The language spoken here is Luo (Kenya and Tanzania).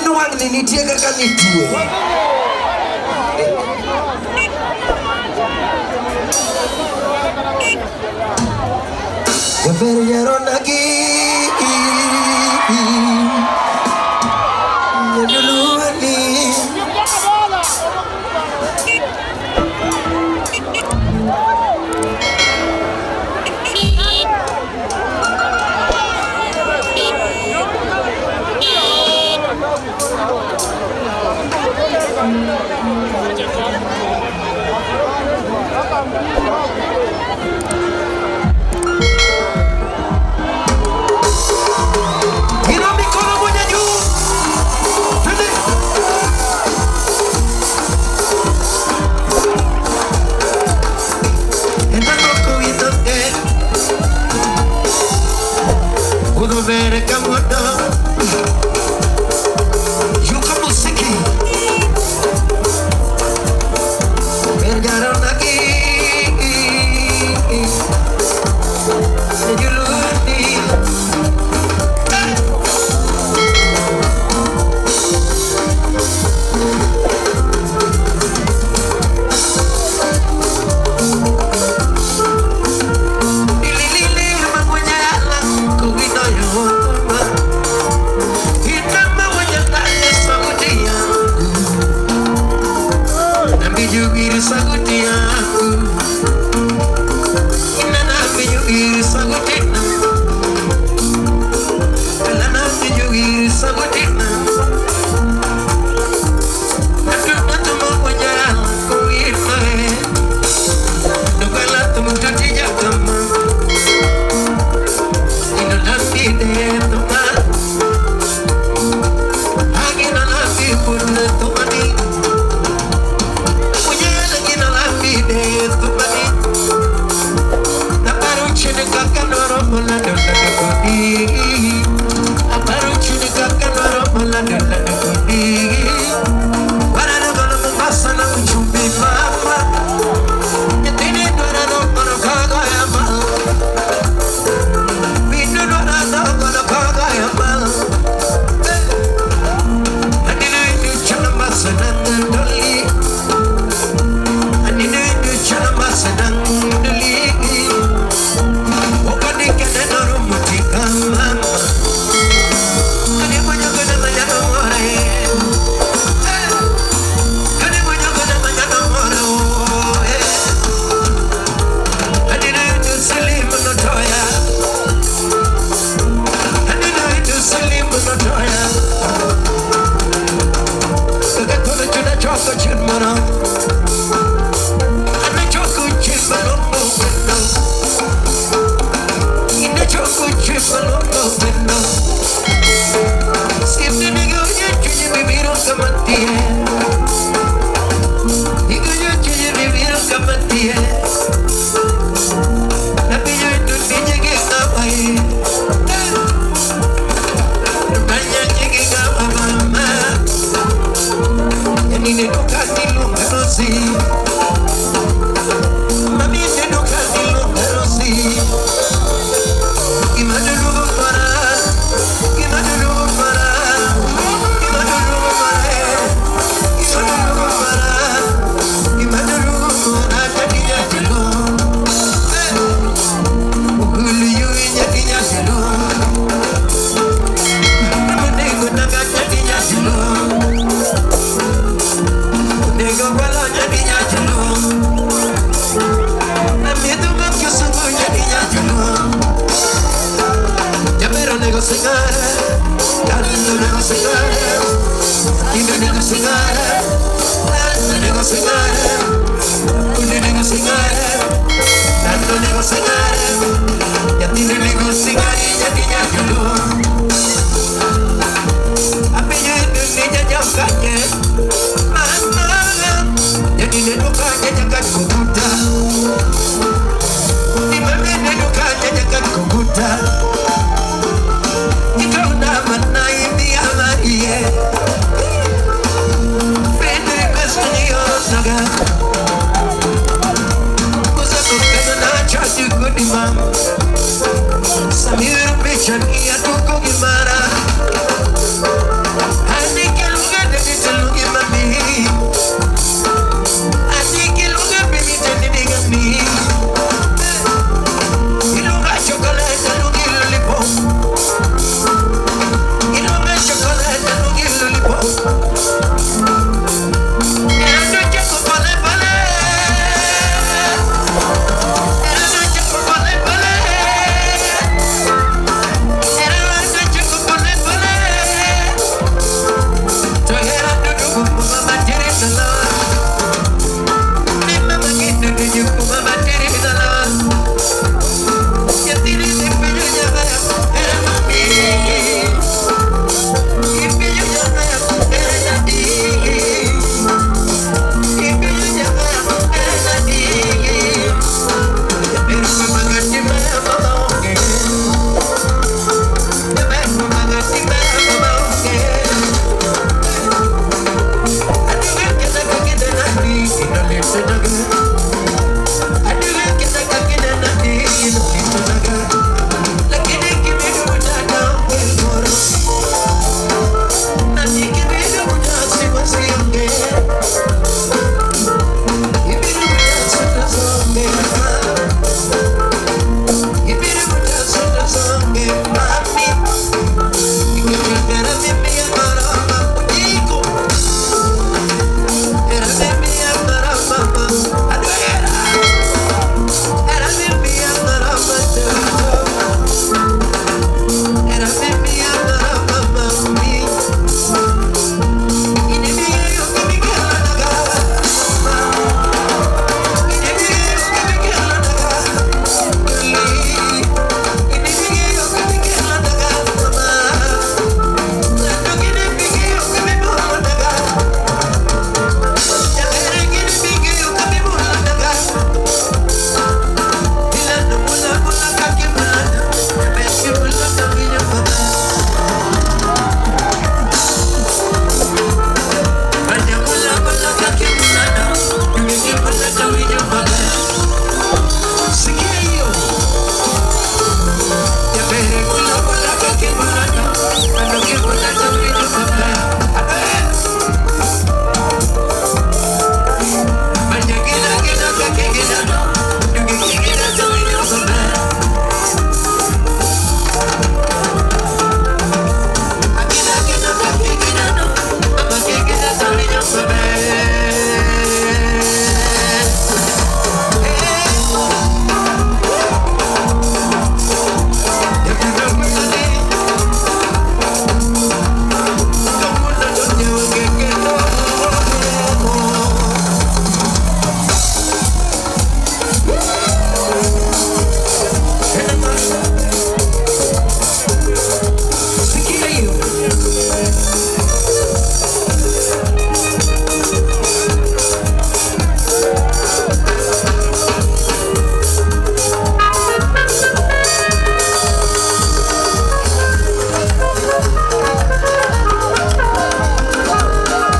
Wang'ni nitie kaka nitie. Jaber yaronagi Nyaduluani. Inua mikono moja juu. Twende. Enda koko itoke. Udubere kamodo. Yuka musiki. Berjaronagi. Juluni. Lilili magunyala kugino yoma. Itama wanyatale sauti yangu. Nambijugiri sauti yangu. Ina nambijugiri sauti na. Ala nambijugiri sauti na. Atu magunyala kugino e. Nukala tumututija kama. Ino nambide toma. Agina lambi punna tomani. Unyala gina lambi de tomani. Aparuchine kakanoro malando kodi. Aparuchine kakanoro malando kodi. Warano gono masana chumbi mama. Yatini dwarano gono kaga yama. Bindu dwarano gono kaga yama. Aninu indu chana masanang doli. Aninu indu chana masanang doli. Okani kene noru mutika mama. Kani mojo kene manyano more. Kani mojo kene manyano more. Aninu indu salim no toya. Aninu indu salim no toya. Kagatola chuna choko chunmara. Ana choko chimalo no. Ina choko chimalo no. Simne nigo ye bibiro kamatie. Nigo ye bibiro kamatie. Napiyo tu tinye kawai. Banya jige kawa mama. Yani ne dokati lungarosi. Mami ne dokati lungarosi. Imadulu mara. Imadulu mara. Imadulu mara. Imadulu mara. Imadulu mara jadinya jelo. Ugulu jadinya jelo. Nego naga jadinya jelo. Nego bala jadinya jelo. Namitu makyusungu jadinya jelo. Jamero nego singare, dallo nego singare, ino nego singare, dallo nego singare, uno nego singare, dallo nego singare, yatino nego singare jadinya jelo.